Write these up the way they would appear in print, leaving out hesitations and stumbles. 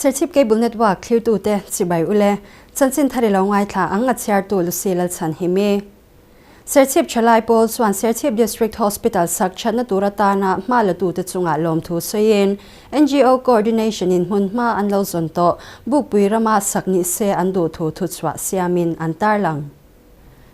Serchhip Cable Network thlirtute chibai ule, chanchin thar i lo ngaithla ang a chhiartu Lucy Lalchhanhimi. Serchhip thalai pawl chuan Serchhip District Hospital sak thatna tur atana hma latute chungah lawmthu sawiin NGO Coordination in hmun hma an lo zawn tawh Bukpui rama sak ni se an duh thu thuchhuah siamin an tarlang.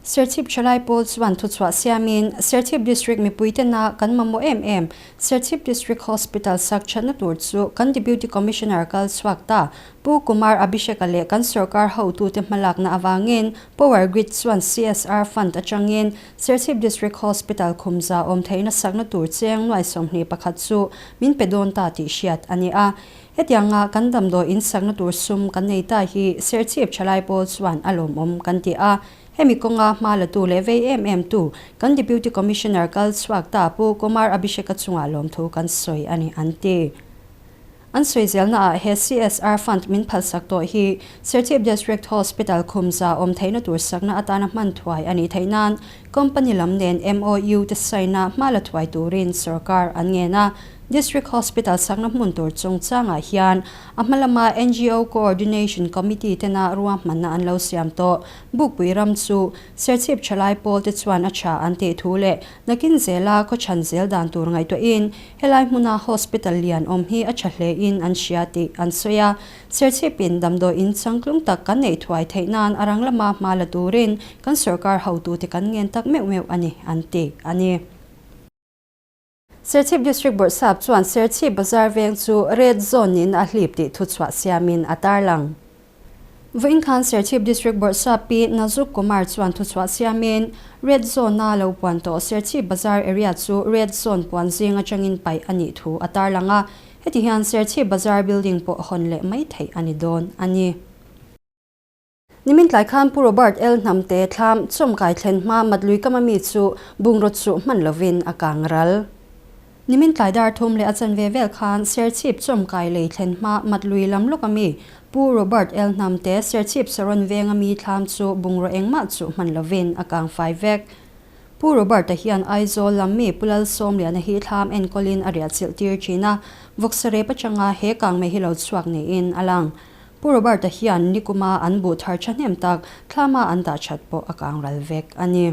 Serchhip thalai pawl chuan thuchhuah siamin Serchhip District mipuitena kan mamawh em em Serchhip District Hospital sak thatna tur chu kan Deputy Commissioner kal chhuak ta Pu Kumar Abhishek-a leh kan sorkar hotute hmalakna avangin Power Grid chuan CSR Fund atangin Serchhip District Hospital khumza awm theihna sakna tur cheng nuai 21 chu min pe dawn ta tih hriat a ni a. Hetianga kan damdawi in sakna tur sum kan nei ta hi Serchhip thalai pawl chuan a lawmawm kan ti a. Hemi kawnga hma latu leh vei em em tu kan Deputy Commissioner kal chhuak ta Pu Kumar Abhishek-a chungah lawmthu kan sawi a ni an ti. An sawi zelna ah he CSR fund min phalsak tawh hi Serchhip District Hospital khumza awm theihna tur sakna atana hman thuai a nih theih nan company lam nen MOU te saina hma la thuai turin sorkar an ngen a. District Hospital sakna hmun tur chungchangah hian a hma lama NGO Coordination Committee tena ruahmanna an lo siam tawh. Bukpui ram chu Serchhip thalai pawl te chuan a tha an tih thu leh nakin zela khawchhan zel dan tur ngaihtuahin helai hmuna hospital lian awm hi a tha hlein an hria tih an sawi a. Serchhipin damdawiin changtlung tak kan neih thuai theih nan a rang lama hma la turin kan sorkar hotute kan ngen tak meuh meuh a ni an ti a ni. Serchhip District Bawrhsap chuan Serchhip Bazar veng chu Red Zone in a hlip tih thuchhuah siamin a tarlang. Vawiin khan Serchhip District Bawrhsap Pi Nazuk Kumar chuan thuchhuah siamin Red Zone-a lo puan tawh Serchhip Bazar area chu Red Zone puan zing atangin paih a nih thu a tarlang a, heti hian Serchhip Bazar building pawh hawn leh mai theih a ni dawn a ni. Nimin tlai khan Pu Robert L. Hnamte thlam chawmkai thlen hma Matlui kama mi chu bungraw chuh hman lovin a kang ral. Nimin tlai dar thum leh a chanve vel khan Serchhip chawmkai lei thlen hma Matlui lam lawka mi Pu Robert L. Hnamte Serchhip Saron venga mi thlam chu bungraw engmah chuh hman lovin a kang fai vek. Pu Robert-a hian Aizawl lam mi Pu Lalsawmliana hi thlam enkawlin a riahchilh tir thin a, vawksarep atanga he kangmei hi lo chhuak niin a lang. Pu Robert-a hian nikuma an buh thar thahnem tak thlama an dah that pawh a kang ral vek a ni.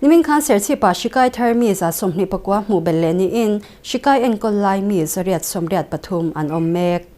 Nimin khan Serchhip-ah hrikai thar mi 29 hmuh belh leh niin hrikai enkawl lai mi 183 an awm mek.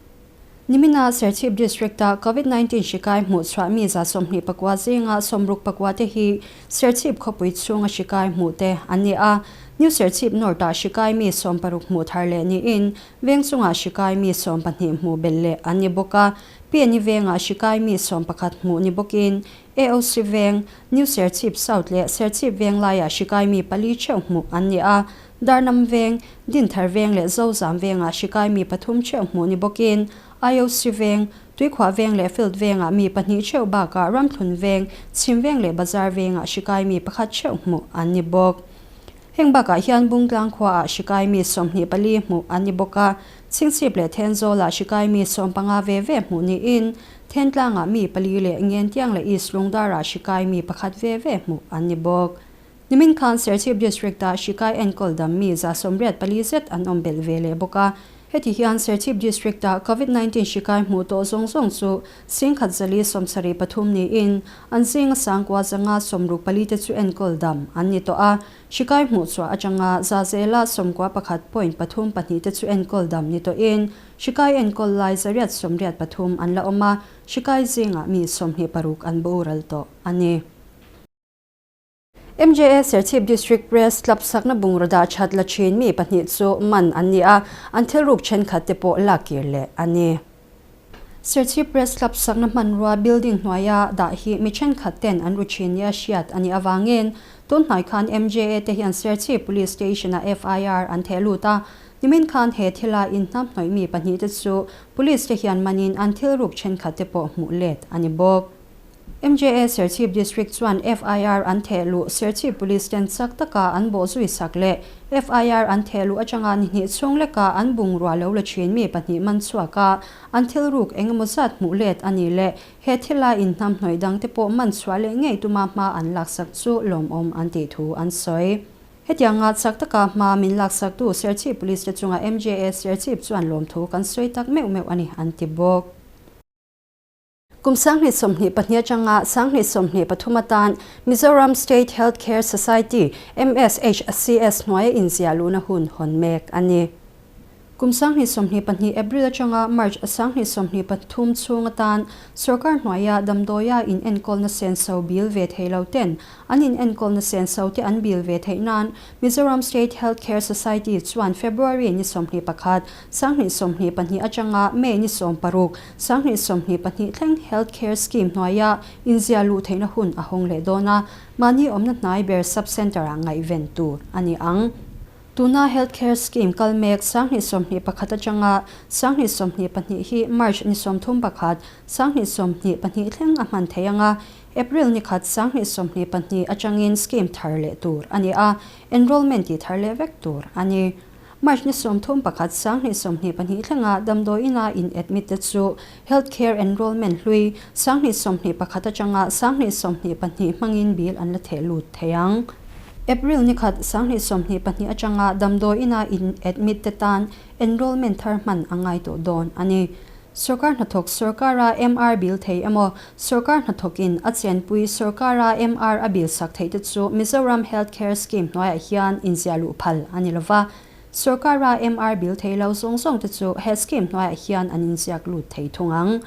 Nimina Serchhip District-a Covid 19 hrikai hmuh chhuah mi 29 zinga 64 te hi Serchhip khawpui chhunga hrikai hmuh te an ni a. New Serchhip North-ah hrikai mi 60 hmuh thar leh niin Veng chungah hrikai mi 12 hmuh belh leh an ni bawk a, PNI vengah hrikai mi 11 hmuh ni bawkin AOC veng, New Serchhip South leh Serchhip veng laiah hrikai mi pali theuh hmuh an ni a, Darnam veng, Dinthar veng leh Zozam vengah hrikai mi pathum theuh hmuh ni bawkin IOC veng, Tuikhuah veng leh Field vengah mi pahnih theuh bakah Ramthlun veng, Chhim veng leh Bazar vengah hrikai mi pakhat theuh hmuh an ni bawk. Heng bakah hian Bungtlang khuaah hrikai mi 24 hmuh an ni bawk a, Chhingchhip leh Thenzawlah hrikai mi 15 ve ve hmuh niin, Thentlangah mi pali leh Ngentiang leh East Lungdarah hrikai mi pakhat ve ve hmuh an ni bawk. Nimin khan Serchhip District-ah hrikai enkawl dam mi 84 zet an awm belh ve leh bawk a, Heti hian Serchhip District-ah Covid 19 hrikai hmuh tawh zawng zawng chu 1073 niin, an zinga 9564 te chu enkawl dam an ni tawh a. Hrikai hmuh chhuah atanga zazela 91.32 te chu enkawl dam ni tawhin, hrikai enkawl lai 183 an la awm a, hrikai zingah mi 26 an boral tawh a ni. MJA Serchhip District Press Club sakna bungraw dah that la thin mi pahnih chu man an ni a, an thil ruk thenkhat te pawh lak kir leh a ni. Serchhip Press Club sakna hmanrua building hnuaia dah hi mi thenkhat ten an ru thin nia hriat a nih avangin tun hnai khan MJA te hian Serchhip Police Station-ah FIR an theh lut a, nimin khan he thila inhnamhnawih mi pahnih te chu Police te hian manin an thil ruk thenkhat te pawh hmuh let a ni bawk. MJA Serchhip District chuan FIR an theh luh Serchhip Police ten chak taka an bawh zui sak leh FIR an theh luh atanga ni hnih chhung leka an bungrua lo la thin mi pahnih man chhuak a, an thil ruk eng emaw zat hmuh let a ni leh he thila inhnamhnawih dangte pawh man chhuah leh ngei tuma hma an laksak chu lawmawm an tih thu an sawi. Hetianga chak taka hma min laksaktu Serchhip Police te chunga MJA Serchhip chuan lawmthu kan sawi tak meuh meuh a ni, an ti bawk. Kum 2022 atanga 2023 atan Mizoram State Health Care Society, MSHCS, hnuaia inziah luhna hun hawn mek a ni. Kum 2022 April atanga March 2023 chhung atan sorkar hnuaia damdawia inenkawlna senso bil ve thei lo ten an inenkawlna senso te an bil ve theih nan Mizoram State Health Care Society chuan February ni 21, 2022 atanga May ni 16, 2022 thleng Health Care Scheme hnuaia inziah luh theihna hun a hawng leh dawn a, mahni awmna hnai ber Sub Centre-ah ngaihven tur a ni ang. Tuna Health Care Scheme kal mek 2021 atanga 2022 hi March ni 31, 2022 thleng a hman thei ang a, April ni khat 2022 atangin scheme thar leh tur a ni a, enrollment tih thar leh vek tur a ni. March ni 31 2022 thlenga damdawi ina in admit te chu Health Care Enrollment hlui 2021 atanga 2022 hmangin bill an la theh lut thei ang. April ni khat 2022 atanga damdawi ina in admit te tan enrollment thar hman a ngai tawh dawn a ni. Sorkar hnathawk sorkara MR bill thei emaw, sorkar hnathawkin a chenpui sorkara MR a bill sak theih te chu Mizoram Health Care Scheme hnuaiah hian inziah luh phal a ni lova. Sorkara MR bill thei lo zawng zawng te chu he scheme hnuaiah hian an inziak lut thei thung ang.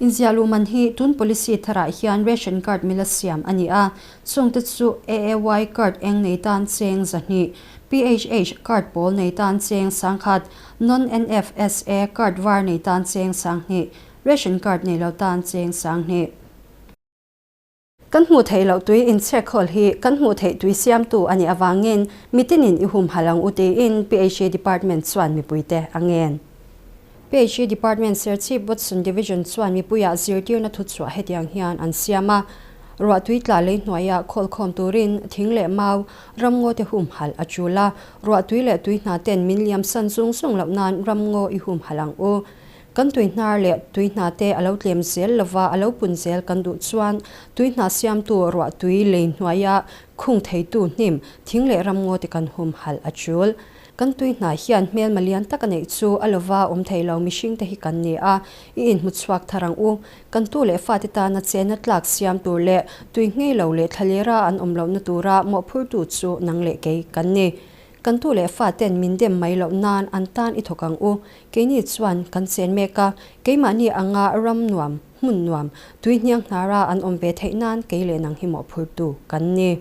Inziah luh man hi tun policy tharah hian ration card mila siam a ni a, chung te chu AAY card eng nei tan cheng 200, PHH card pawl nei tan cheng 1000, Non-NFSA card var nei tan cheng 2000, ration card nei lo tan cheng 2000. Kan hmuh theih loh tui inchhek khawl hi kan hmuh theih tui siamtu a nih avangin mitinin i humhalh ang u tiin PHE Department chuan mipuite a ngen. PHE Department Serchhip Watson Division chuan mipuiah zirtirna thuchhuah hetiang hian an siam a, Ruahtui tla lei hnuaiah khawlkhawm turin thing leh mau, Ramngaw te humhalh a tul a, ruahtui leh tui hna ten min liam san zung zung loh nan ramngaw i humhalh ang u. Kan tui hnar leh tui hna te a lo tlem zel lova a lo pun zel kan duh chuan tui hna siamtu ruahtui lei hnuaia khung theitu hnim thing leh ramngaw te kan humhalh a tul. Kan tui hna hian hmelma lian tak a neih chu a lova awm thei lo mihring te hi kan ni a, i inhmu chhuak thar ang u. Kan tu leh fate tana chena tlak siam tur leh tui ngei lo leh thlalera an awm lohna tura mawhphurtu chu nang leh kei kan ni. Kan tu leh faten min dem mai loh nan an tan i thawk ang u. Keini chuan kan chen mek a, keimahni anga ram nuam, hmun nuam, tui hniang hnara an awm ve theih nan kei leh nang hi mawhphurtu kan ni.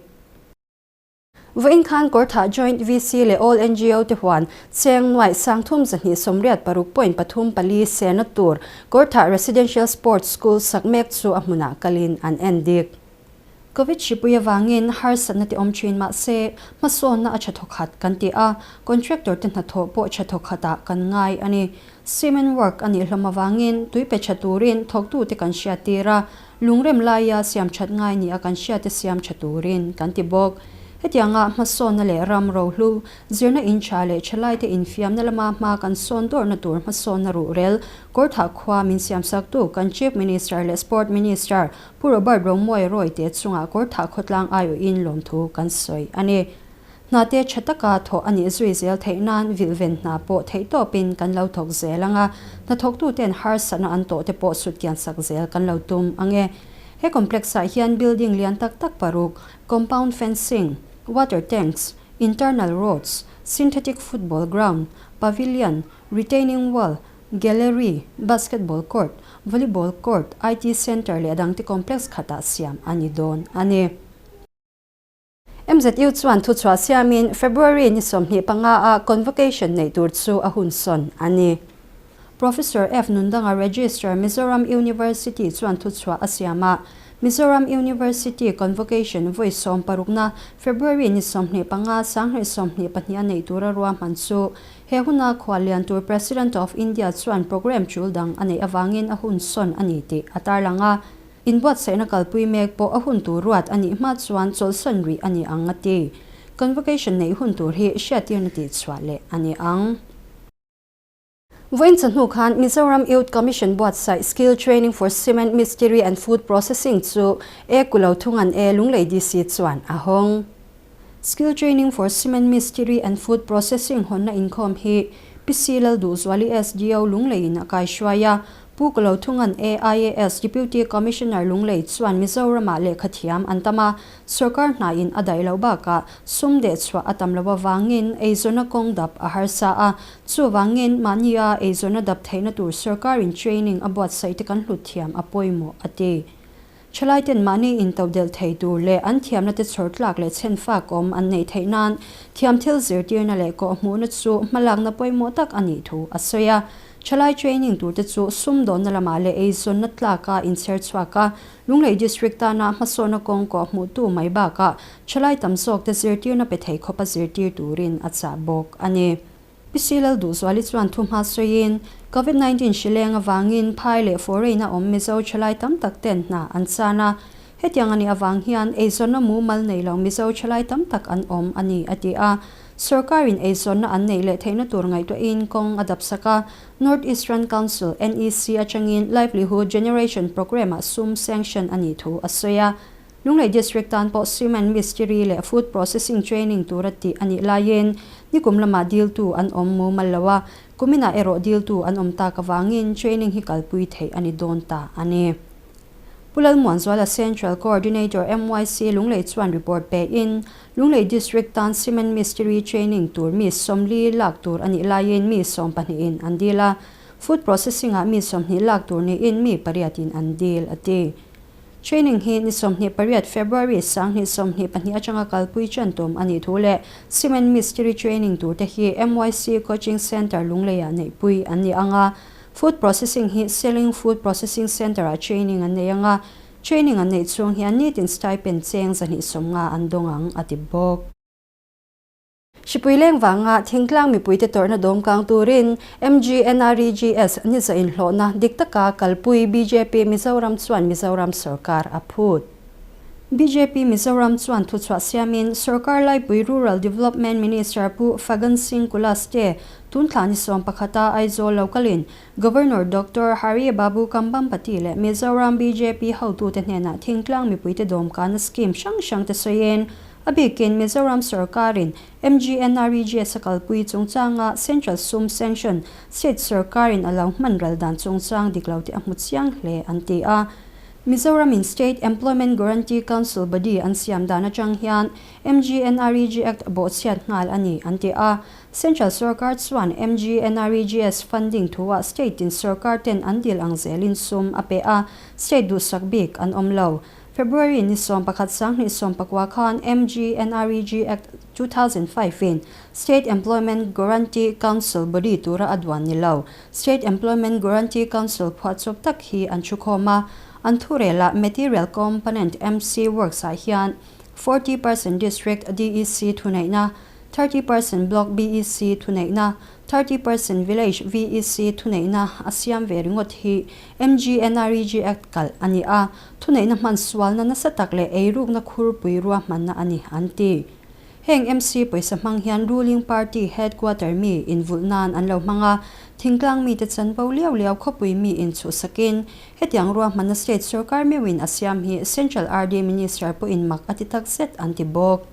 Vawiin khan Kawrthah Joint VC leh All NGO te huan cheng nuaih 30 286 point pathum pali sena tur Kawrthah Residential Sports School sak mek chu a hmunah kalin an en dik. Covid hripui avangin harsatna ti awm thin mah se hmasawnna a tha thawkhat kan ti a, contractor te hnathawh pawh tha thawkhatah kan ngai a ni. Cement work a nih hlawm avangin tui pe tha turin thawktute kan hriattir a, Lungrem laia siam that ngai nia kan hriate siam tha turin kan ti bawk. Hetianga hmasawnna leh ram rohlu, zirna in tha leh thalaite infiamna lama hma kan sawn dawrna tur hmasawnna ruhrel, Kawrthah khua min siamsaktu kan Chief Minister leh Sport Minister Pu Robert Romuai Rawite chungah Kawrthah khawtlang aiawhin lawmthu kan sawi a ni. Hna te tha taka thawh a nih zui zel theih nan vilhven hna pawh theihtawpin kan lo thawk zel ang a, hnathawktuten harsatna an tawh te pawh sutkian sak zel kan lo tum ang e. He complex-ah hian building lian tak tak paruk, compound fencing, water tanks, internal roads, synthetic football ground, pavilion, retaining wall, gallery, basketball court, volleyball court, IT centre leh a dangte complex khatah siam a ni dawn a ni. MZU chuan thuchhuah siamin February ni 25 a convocation neih tur chu a hun sawn a ni. Professor F Nundanga Registrar Mizoram University chuan thuchhuah a siam a, Mizoram University convocation vawi 60na February ni 25 2022 a neih tura ruahman chu he huna khuallian tur President of India chuan programme tul dang a neih avangin a hun sawn a ni tih a tarlang a. Inbuatsaihna kalpui mek pawh a hun tur ruat a nih hma chuan chawlhsawn rih a ni ang a ti. Convocation neih hun tur hi hriattirna tihchhuah leh a ni ang. Vawiin chawhnu khan Mizoram Youth Commission buatsaih Skill Training for Cement Mistiri and Food Processing chu E Kulo Thungan E Lunglei DC chuan a hawng. Skill Training for Cement Mistiri and Food Processing hawnna inkhawm hi Pi Si Lalduhzuali SDO Lungleiin a kaihruai a, Pu Kalothunga'n AIAS Deputy Commissioner Lunglei chuan Mizoramah lehkha thiam an tam a, sorkar hnaiin a daih loh bakah sum dehchhuah a tam loh avangin eizawnna kawng dap a harsa a, chuvangin mahnia eizawnna dap theihna tur sorkarin training a buatsaih te kan hlut thiam a pawimawh, a ti. Thalaiten mahni intodelh thei tur leh an thiamna te chhawr tlak leh chhen fak awm an neih theih nan thiam thil zirtirna leh kawhhmuhna chu hmalakna pawimawh tak a nih thu a sawi a. Thalai training turte chu sumdawnna lamah leh eizawnna tlaka inchher chhuak a, Lunglei District tana hmasawnna kawng kawhhmuhtu mai bakah thalai tam zawkte zirtirna pe thei khawpa zirtir turin a chah bawk a ni. Pi Silal Duhzuali chuan thu hma sawiin, Covid 19 hri leng avangin phai leh foreign a awm Mizo thalai tam tak ten hna an chan a. Hetiang a nih avang hian eizawnna mumal nei lo Mizo thalai tam tak an awm a ni, a ti a. Sorkarin eizawnna an neih leh theihna tur ngaihtuahin kawng a dap sak a. North Eastern Council, NEC, atangin Livelihood Generation Programme-ah sum sanction a nih thu a sawi a. Lunglei District tan pawh Cement Mistiri leh Food Processing Training tura tih a nih laiin nikum lamah diltu an awm mumal lo a, kuminah erawh diltu an awm tak avangin training hi kalpui theih a ni dawn ta a ni. Pu Lalmuanzuala Central Coordinator MYC Lunglei chuan report pein Lunglei District tan Cement Mistiri Training tur mi 40 lak tur a nih laiin mi 12 in an dil a, Food Processing ah mi 20 lak tur niin mi pariatin an dil a ti. Training hi ni 28 February 2022 atanga kalpui ṭan tum a nih thu leh Cement Mistiri Training turte hi MYC Coaching Centre Lungleiah neihpui an ni ang a, Food Processing hi Seling Food Processing Centre-ah training an nei ang a, training an neih chhung hian nitin stipend cheng 250 an dawng ang, a ti bawk. Hripui leng vanga thingtlang mipuite tawrhna dawm kang turin MGNREGS niza inhlawhna dik taka kalpui bjp Mizoram chuan Mizoram sorkar a phut. Bjp Mizoram chuan thuchhuah siamin sorkar laipui Rural Development Minister Pu Fagan Singh Kulaste tunthla ni sawmpakhata Aizawl lo kalin Governor Doctor Hari Babu Kambhampati leh Mizoram bjp hotute hnenah thingtlang mipuite dawmkana scheme hrang hrangte sawiin A bikin Mizoram sorkarin MGNREGS a kalpui chungchanga Central sum sanction state sorkarin a lo hman ral dan chungchang dik lo te a hmu chiang hle an ti a. Mizoramin State Employment Guarantee Council body an siam dan atang hian MGNREG Act a bawhchhiat nghal a ni an ti a. Central sorkar chuan MGNREGS funding thuah state tin sorkar ten an dil ang zelin sum a pe a, state duhsak bik an awm lo. February ni 11 2019 khan MGNREG Act 2005 in State Employment Guarantee Council body tura a duan ni lo. State Employment Guarantee Council phuahchawp tak hi an thukhawm a, an thurelah Material Component MC Works ah hian 40% District DEC thuneihna, 30% Block BEC thuneihna, 30% Village VEC thuneihna a siam ve ringawt hi MGNREG Act kalh a ni a, thuneihna hman sualna nasa tak leh eirukna khurpui ruahmanna a ni, an ti. Heng MC pawisa hmang hian ruling party headquarter mi invulh nan an lo hmang a, thingtlang mite chanvo liau liau khawpui mi inchhuhsakin hetiang ruahmanna state sorkar meuhin a siam hi Central RD Minister pawhin mak a ti takzet an ti bawk.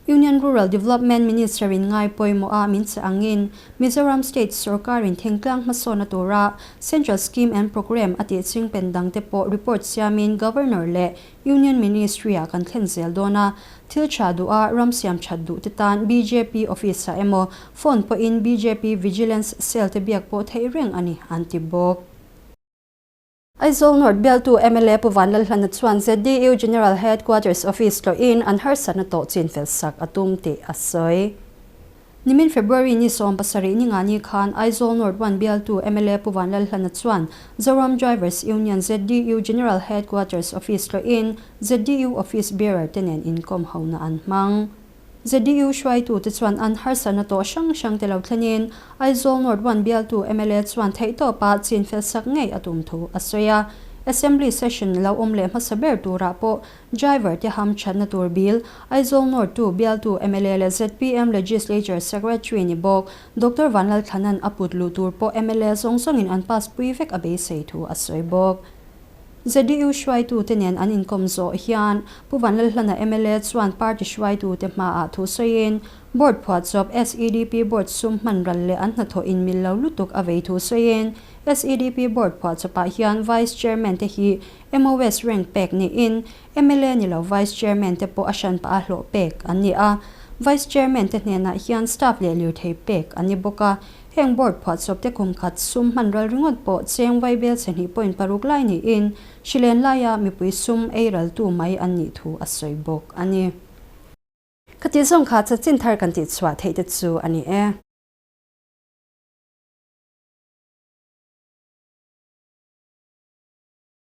Union Rural Development Minister in ngai pawimawh a min che angin Mizoram State sorkarin thingtlang hmasawnna tura Central Scheme and Programme a tih chingpen dangte pawh report siamin Governor leh Union Ministry ah kan thlen zel dawn a, thil tha duh a ram siam that duh te tan bjp Office ah emaw phone pawhin bjp Vigilance Cell te biak pawh theih reng a ni an ti bawk. Aizawl North bialtu mla Pu Vanlalhlana chuan ZDU General Headquarters Office tlawhin an harsatna tawh chinfel sak a tum tih a sawi. Nimin February ni 17 ni nga ni khan Aizawl North 1 bialtu mla Pu Vanlalhlana chuan Zoram Drivers Union ZDU General Headquarters Office tlawhin ZDU Office Bearer te nen inkawm hona an hmang. ZDU hruaitute chuan an harsatna tawh hrang hrang te lo thlenin Aizawl North 1 bialtu mla chuan theihtawpa chinfel sak ngei a tum thu a sawi a. Assembly session lo awm leh hmasa ber turah pawh driver te ham thatna tur bill Aizawl North 2 bialtu mla leh zpm Legislature Secretary ni bawk Doctor Vanlalthlanan a put luh tur pawh mla zawng zawngin an pass pui vek a beisei thu a sawi bawk. ZDU hruaitute nen an inkawm zawh hian Pu Vanlalhlana mla chuan party hruaitute hmaah thu sawiin Board phuahchawp SEDP Board sum hman ral leh an hnathawh inmil lo lutuk a vei thu sawiin SEDP Board phuahchawpah hian Vice Chairman te hi MOS rank pek niin mla ni lo Vice Chairman te pawh a hranpah a hlawh pek an ni a. Vice Chairman te hnenah hian staff leh lirthei pek an ni bawk a. Heng board phuahchawp te kum khat sum hman ral ringawt pawh cheng vaibel chhe hnih point paruk lai niin hrilen laia mipui sum ei raltu mai an nih thu a sawi bawk a ni. Khati zawng kha chanchin thar kan tihchhuah theih te chu a ni e.